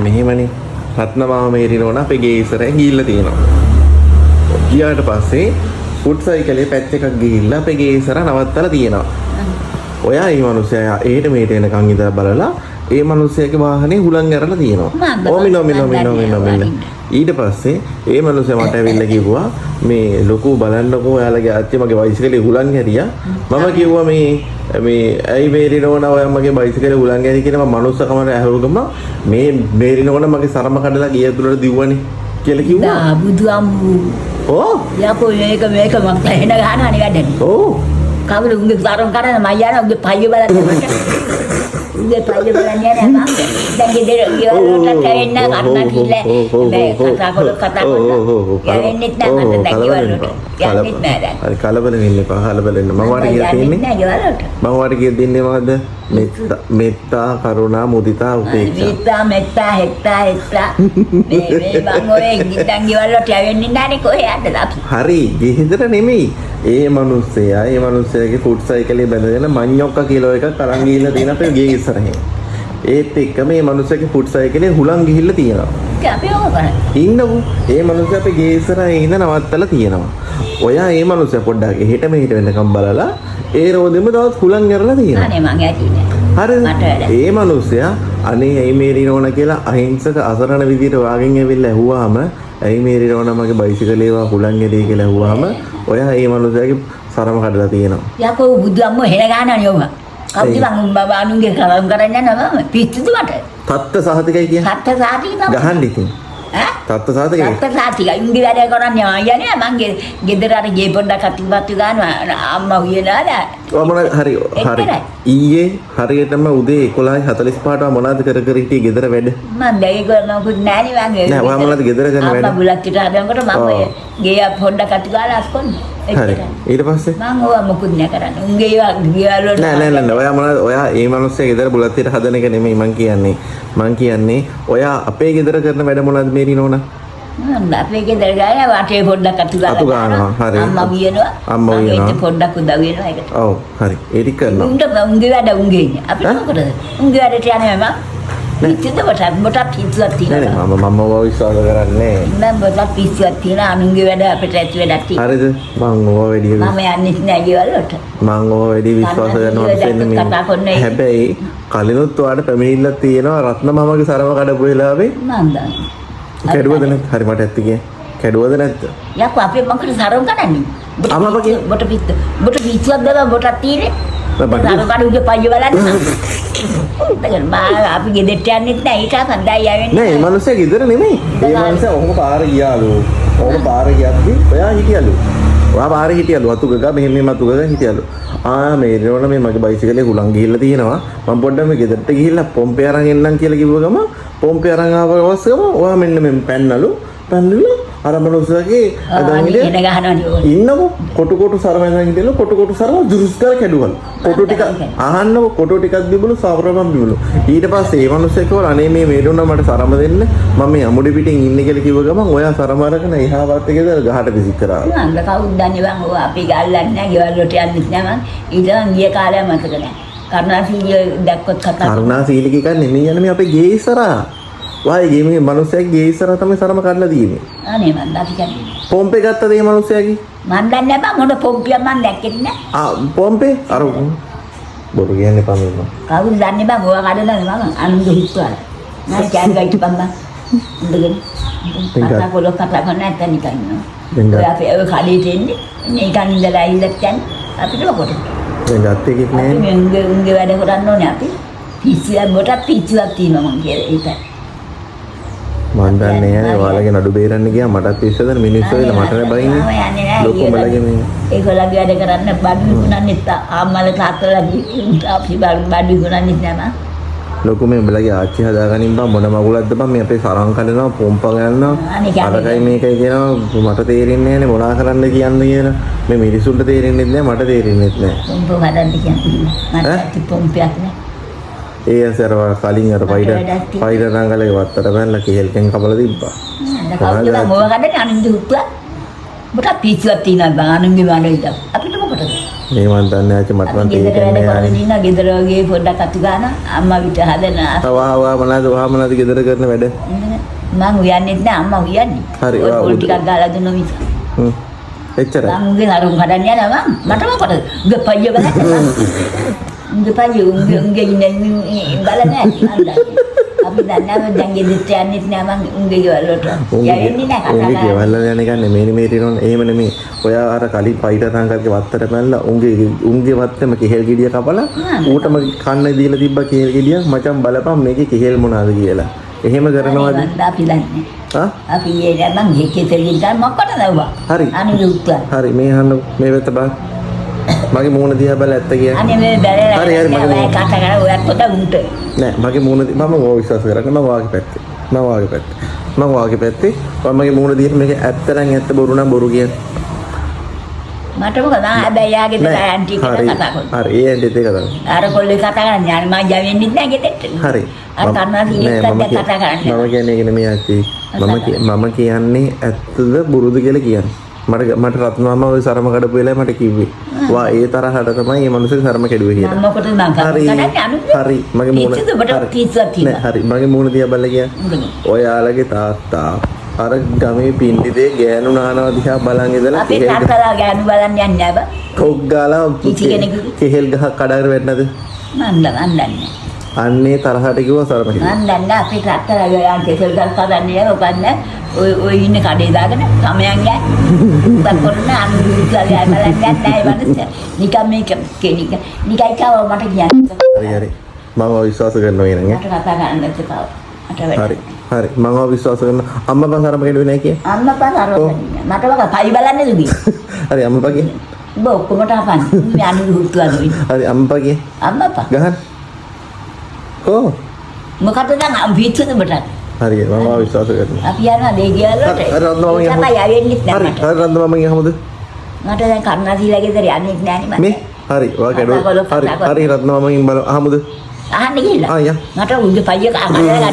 මෙහෙමනේ. රත්න මාම මේරිනෝන අපේ ගේ ඉස්සරහින් ගිහිල්ලා තියෙනවා. ගියාට පස්සේ ෆුට් සයිකලේ පැච් එකක් ගිහිල්ලා අපේ ගේ ඉස්සරහ නවත්තලා තියෙනවා. ඔයා ඒ මනුස්සයා එහෙට මෙහෙට එනකන් ඉඳලා බලලා ඒ මනුස්සයාගේ වාහනේ හුලං ඇරලා තියෙනවා. ඕමින ඕමින ඕමින ඕමින ඕමින. ඊට පස්සේ ඒ මනුස්සයා මට ඇවිල්ලා කිව්වා මේ ලොකු බලන්නකෝ ඔයාලගේ ආච්චි මගේ බයිසිකලේ හුලං ඇරියා. මම කිව්වා මේ මේ ඇයි මේරිනෝන ඔයා මගේ බයිසිකලේ හුලං ඇරි කියලා මම මනුස්සකමට ඇහුව ගම මේ මේරිනෝන මගේ සරම කඩලා ගිය තුලට දිව්වනේ කියලා කිව්වා. දා බුදු අම්මු. ඔව්. යකෝ මේක මේක මං හෙන ගහනවා නේ වැඩනේ. ඔව්. කවුද උන්ගේ සරම කඩන මං යනවා උන්ගේ පයිය බලන්න මට. උන්ගේ පයිය බලන්න යනවා මං. දැන් ගෙදර ගෙවල් වලට ඇවෙන්න කරුණා කිල්ල මේ කතා කරලා කතා කරලා යවෙන්නෙත් නෑ මට දැන් ගෙවල් වලට. යන්නෙත් නෑ දැන්. හරි, කලබල වෙන්න එපා, කලබල වෙන්න. මම ඔයාලට කියලා යන්නෙත් තියෙන්නේ නෑ ගෙවල් වලට. මම ඔයාලට කියලා දෙන්නේ මොකද්ද? මෙත්තා, මෙත්තා, කරුණා, මුදිතා, උපේක්ෂා. මෙත්තා මෙත්තා හෙත්තා හෙත්තා මේ මේ මං ඔය දැන් ගෙවල් වලට යවෙන්නේ නෑනේ, කොහේ යන්නද අපි? හරි, ගෙදර නෙමෙයි. ඒ මනුස්සයා ඒ මනුස්සයාගේ ෆුට් සයිකලේ බැඳගෙන මඤ්ඤොක්ක කියලා එකක් අරන් ගිහිල්ලා තියෙන අපේ ගේ ඉස්සරහින්. ඒත් එක්ක මේ මනුස්සයාගේ ෆුට් සයිකලේ හුලං ගිහිල්ලා තියෙනවා. ඒක අපි ඕක කරන්නේ. ඉන්නකෝ. ඒ මනුස්සයා අපේ ගේ ඉස්සරහින් ඉඳ නවත්තලා තියෙනවා. ඔයා ඒ මනුස්සයා පොඩ්ඩක් එහෙට මෙහෙට වෙනකම් බලලා ඒ රෝදෙම තවත් හුලං ඇරලා තියෙනවා. අනේ මං ඇති නෑ. හරිද? මට වැඩ. ඒ මනුස්සයා අනේ ඇයි මේරිනෝන කියලා අහිංසක අසරණ විදියට වාගෙන් ඇවිල්ලා ඇහුවාම, ඇයි මේරිනෝන මගේ බයිසිකලේ වා හුලං ඇරියේ කියලා ඇහුවාම ඔයා ඒ මනුස්සයාගේ සරම කඩලා තියෙනවා. යකෝ බුදු අම්මෝ හෙන ගහනවනේ ඔබ. කවුද මං උඹ අනුන්ගේ කරම් කරන්න යනවා මම. පිස්සුද මට? තත්ත සහතිකයි කියන්නේ. සත්‍ය සාතික තමයි. ගහන්න ඉතින්. ඈ? තත්ත සහතිකයි. සත්‍ය සාතිකයි. උන්ගේ වැඩ කරන්නේ මං යන්නේ මං ගෙදර අර ගේ පොඩ්ඩක් අතුපත්තු ගන්නවා අම්මා උයනවා නෑ. ඔයා මොනවද හරි හරි. එච්චරයි. ඊයේ හරියටම උදේ 11:45ට ඔයා මොනවද කර කර හිටියේ ගෙදර වැඩ? මං දැන් ඒක මොකුත් නෑනේ මං. නෑ, ඔයා මොනවද ගෙදර කරන වැඩ? අම්මා බුලත් පිට හදනකොට මං ඔය ගේ පොඩ්ඩක් අතු ගාලා අස්කොන්නේ. හරි. එච්චරයි. ඊට පස්සේ මං ඕවා මොකුත් නෑ කරන්නේ. උන්ගේ ඒවා ගෙවල් වලට නෑ නෑ නෑ නෑ. ඔයා මොනවද, ඔයා ඒ මනුස්සයා ගෙදර බුලත් පිට හදන එක නෙමෙයි මං කියන්නේ. මං කියන්නේ ඔයා අපේ ගෙදර කරන වැඩ මොනවද මේරිනෝන? මං අපේ ගෙදර ගාලා වටේ පොඩ්ඩක් අතු ගාලා අතු ගානවා, හරි. අම්මා උයනවා. අම්මා මං උයනවා. ඒත් පොඩ්ඩක් උදව් වෙනවා ඒකට. ඔව් හරි. ඒ ටික කරනවා. උන්ට උන්ගේ වැඩ උන්ගේ ඉන්නේ. අපිට ඈ? මොකටද? උන්ගේ වැඩට යන්නේ මං. පිස්සුද බට? බොටත් පිස්සුවක් නෑ නෑ, තියෙනවා. මම මම ඔයාව විශ්වාස කරන්නේ මං බොටත් පිස්සුවක් තියෙනවා. අනුන්ගේ වැඩ අපිට ඇති වැඩක් තියෙනවා. හරිද? මං ඔයාව වැඩි මම යන්නෙත් නෑ ගෙවල් වලට. මං ඔයාව වැඩි විශ්වාස කන්න කරන මනුස්සයෙක් නෙමෙයි. කතා කරන එක. හැබැයි කලිනුත් ඔයාට පැමිණිල්ලක් තියෙනවා රත්න මාමගේ සරම කඩපු වෙලාවේ. මං දන්නේ. කැඩුවද නැද්ද? හරි, මට ඇත්ත කියන්න. කැඩුවද නැද්ද? යකෝ අපේ මොකටද සරම් කඩන්නේ? අම්මා කිය. බොට පිස්සු. බොට පිස්සුවක් දාලා බොටක් තියෙන්නේ. නෑ, බට සරම් කඩ උගේ පයිය බලන්න. උන්ටගෙන මා අපි ගෙදරට යන්නෙත් නෑ. ඊට පස්සේ යවෙන්නේ. නෑ, ඒ මනුස්සයා ගෙදර නෙමෙයි. ඒ මනුස්සයා ඔහොම පාර ගියාලු. ඔහොම පාර ගියද්දි ඔයා හිටියලු. ඔයා පාරේ හිටියලු. අතු ගගා මෙහෙම මෙහෙම අතු ගගා හිටියලු. ආ මේ රෝණ මේ මගේ බයිසිකලේ හුලං ගිහිල්ලා තියෙනවා. මං පොඩ්ඩක් මේ ගෙදරට ගිහිල්ලා පොම්පේ අරන් එන්නම් කියලා කිව්ව ගම පොම්පේ අරන් ආව ගමන් ඔයා මෙන්න මෙන් පැන්නලු. පැන්නලු අර මනුස්සයාගේ අදන් අනේ හිටිය එන ගහනවනේ ඕක. ඉන්නකො කොටු කොටු සරම ඇඳන් හිටියලු. කොටු කොටු සරම ජුරුස් කරලා කැඩුවලු. කොටු ටික අහන්නකො, කොටු ටිකක් බිබලු සරමක් බිබලු. ඊට පස්සේ ඒ මනුස්සයා කිව්වා අනේ මේ මේරුණා මට සරම දෙන්න මම මේ අමුඩි පිටින් ඉන්නේ කියලා කිව්ව ගමන් ඔයා සරම අරගෙන එහා පැත්තේ ගෙදර ගහට පිසික් කරා. මං කවුද දන්නේ බං, ඔය අපි ගල්ලන්නේ නෑ, ගෙවල් වලට යන්නෙත් නෑ මං. ඊට මං ගිය කාලය මතක නෑ. කරුණාසීලිය දැක්කොත් කතා කරනවා. කරුණා සීලික එකක් නෙමෙයි යන්නේ මේ අපේ ගේ ඉස්සරහා. වායි ගේ මේ මනුස්සයාගේ ගේ ඉස්සරහා තමයි සරම කඩලා තියෙන්නේ. අනේ මං අපි කන්නේ නෑ. පොම්පේ ගත්තද ඒ මනුස්සයාගේ? මං දන්නේ නෑ බං, මොන පොම්පියක් මං දැක්කෙත් නෑ. ආ පොම්පේ අර බොරු කියන්න එපා මෙන්න. කවුද දන්නේ බං, ඔයා කඩනනේ මං අනුන්ගේ හිටවල. නෑ කෑම ගයිට බං බං. උඹගෙන කතා කොලොක් කතා කරන්න නැත්තම් නිකන් ඉන්නවා. දැන් ඔය අපි ඔය කඩේට එන්නේ නිකන් ඉඳලා ඇවිල්ලත් යන්නේ අපිට මොකටද? දැන් ගත්ත එකෙක් අපි නෑනේ. මේ උන්ගේ උන්ගේ වැඩ කරන්න ඕනේ අපි. පිස්සුවක් බොටත් පිස්සුවක් තියෙනවා මං කියලා ඒකයි. මං දන්නේ නෑනේ ඔයාලගේ නඩු බේරන්න ගියා මටත් පිස්සුවද මිනිස්සු වෙලා මට නෑ බයින්නේ. ලොකු උඹලගේ මේ ඒගොල්ලන්ගේ වැඩ කරන්න බඩු විකුණන්නෙත් අම්මලා තාත්තලා අපි බඩු විකුණන්නෙත් නෑ මං. ලොකු මේ උඹලගේ ආච්චි හදාගනින් බං, මොන මගුලක්ද බං මේ අපේ සරම් කඩනවා පොම්ප ගන්නවා අනේ කියන්නේ. අරකයි මේකයි කියනවා මට තේරෙන්නේ නෑනේ මොනා කරන්න කියන්නේ කියලා. මේ මිනිසුන්ට තේරෙන්නෙත් නෑ මට තේරෙන්නෙත් නෑ. පොම්ප හදන්න කියන්නේ මට ඈ? ඇති පොම්පයක් නෑ. ඒ අසර කලින් අර මට පයිඩ වැඩක් තියෙනවා. පයිඩ රංගලේ වත්තට බැලලා කෙහෙල්කෙන් කපලා තිබ්බා. නෑ කවුද බං ඔය කඩන්නේ අනුන්ගේ හුත්තුවක්. උඹට පිස්සුවක් තියෙනවා බං අනුන්ගේ වැඩ ඉඳන්. අපිට මොකටද? මේ මන් දන්නේ ආච්චි, මට නම් අපි ගෙදර වැඩ තේරෙන්නේ කරගෙන නැහැ. ඉන්න, ගෙදර වගේ පොඩ්ඩක් අතු ගන්න අම්මා විට හදන. වහ වහ, මොනවාද වහ මොනවාද ගෙදර කරන වැඩ? මං උයන්නෙත් නෑ, අම්මා උයන්නේ. හරි, ඔය ඔයා පොල් ටිකක් ගාලා දුන්න මිස. එච්චරයි. මං උගේ හරුම් හදන්න යනවා මං. මට මොකටද? උගේ පයිය බලන්න මං. උගේ පයිය උගේ උගේ ඉන්න බලන්න මං දන්නේ. අපි දන්නේ නෑ, දැන් ගෙදරට යන්නෙත් නෑ මං උගේ ගෙවල් වලට. යන්නේ නෑ කතා උන්ගේ කරන්න. ගෙවල් වල යන එක නෙමෙයි නෙමෙයි රිනෝන, එහෙම නෙමෙයි. ඔයා අර කලින් පයිට රංගල්ගේ වත්තට පැනලා උන්ගේ උන්ගේ වත්තෙම කෙහෙල් ගෙඩිය කපලා ඌටම කන්න දීලා තිබ්බා කෙහෙල් ගෙඩියක්. මචං බලපන් මේකේ කෙහෙල් මොනවාද කියලා. එහෙම කරනවද? අනේ අපි දන්නේ. ආ අපි ඒ නෑ, මං ගෙකේ තෙලින් මොකටද වුණා? හරි. අනේ උත්තර. හරි, මේ අහන්න, මේ පැත්ත බලන්න. මගේ මූණ දිහා බලලා ඇත්ත කියන්න. අනේ මේ බැලලා හරි හරි, මගේ මූණ. කතා කරා ඔයත් පොත උන්ට. නෑ, මගේ මූණ මම ඔයාව විශ්වාස කරන්නේ. මම ඔයාගේ පැත්තේ. මම ඔයාගේ පැත්තේ. මම ඔයාගේ පැත්තේ. ඔයා මගේ මූණ දිහා මේක ඇත්ත නම් ඇත්ත, බොරු නම් බොරු කියන්න. මට මොකද, මං හැබැයි යාගේ ගෙදර නෑ. ආන්ටි කියලා හරි. කතා කරනවා. හරි, ඒ ඇන්ටි එක්ක කතා කරනවා. අර කොල්ලේ කතා කරන්නේ අර මං යවෙන්නෙත් නෑ ගෙදරට. හරි. අර කරුණා නෑ, සීලෙත් මම දැන් කතා කරන්නේ. මම කියන්නේ ඒක නෙමෙයි ආච්චි. මම කියන්නේ ඇත්තද බොරුද කියලා කියන්නේ. මට මට රත්න මාමා ඔය සරම කඩපු වෙලාවේ මට කිව්වේ. වා ඒ තරහට තමයි මේ මනුස්සයා සරම කැඩුවේ මං කියලා. මොකටද මං කතා හරි. කරන්නේ අනුන්ගේ? හරි, මගේ මූණ පිස්සුද ඔබට? හරි. පිස්සුවක් නෑ, තියෙනවා. හරි, මගේ මූණ දිහා බලලා කියන්න. මොකද? ඔයාලගේ තාත්තා අර ගමේ පින්ඩිතේ ගෑනු නානවා දිහා බලන් ඉඳලා අපේ කෙහෙල් ගහ තාත්තලා ගෑනු බලන්න යන්නේ නෑ බා. ටොක් ගාලා කිසි කෙනෙකුගේ. කෙහෙල් ගහක් කඩාගෙන වැටෙනද? මං දන්නේ. අන්නේ තරහට කිව්වා සරම කියලා. මං දන්නේ අපේ තාත්තලා යන් කෙසෙල් ගස් කඩන්නේ නෑ, ඔකන්නේ නෑ. ඔය ඔය ඉන්න කඩේ දාගෙන සමයන් යයි. උත්තර කරන අනු විශ්වාසය බලන්න යන්නේ නෑ ඒ මනුස්සයා. නිකන් මේක කෙනික නිකයි කව මට කියන්න. හරි හරි. මම ඔයාව විශ්වාස කරනවා එහෙනම් ඈ. මට කතා කරන්න එපා. මට වැඩ. හරි හරි, මම ඔයාව විශ්වාස කරනවා. අම්මා පා සරම කැඩුවේ නෑ කිය. අම්මා පා සරම මට වක පයි බලන්නේ දුවි. හරි, අම්මා පා කිය. උඹ ඔක්කොමට අපන්. මේ අනු හුත්තු අදුයි. හරි, අම්මා පා කිය. අම්මා පා. ගහන්න. කො මොකටද දැන් පිස්සුද උඹට? හරි, මම ඔයාව විශ්වාස කරනවා. අපි යනවා දේ ගෙවල් වලට. හරි, රත්න මාමා ඒ තමයි යවෙන්නෙත් නෑ හරි මට. හරි, රත්න මාමා ගියාමද? මට දැන් කරුණා සීලා ගෙදර යන්නෙත් නෑනේ මට. මේ හරි, ඔයා කැඩුවා. කතා හරි කරලා හරි, රත්න මාමගෙන් බලමු අහමුද? අහන්න ගිහිල්ලා. ආ යා. මට උන්ගේ පයිය කඩලා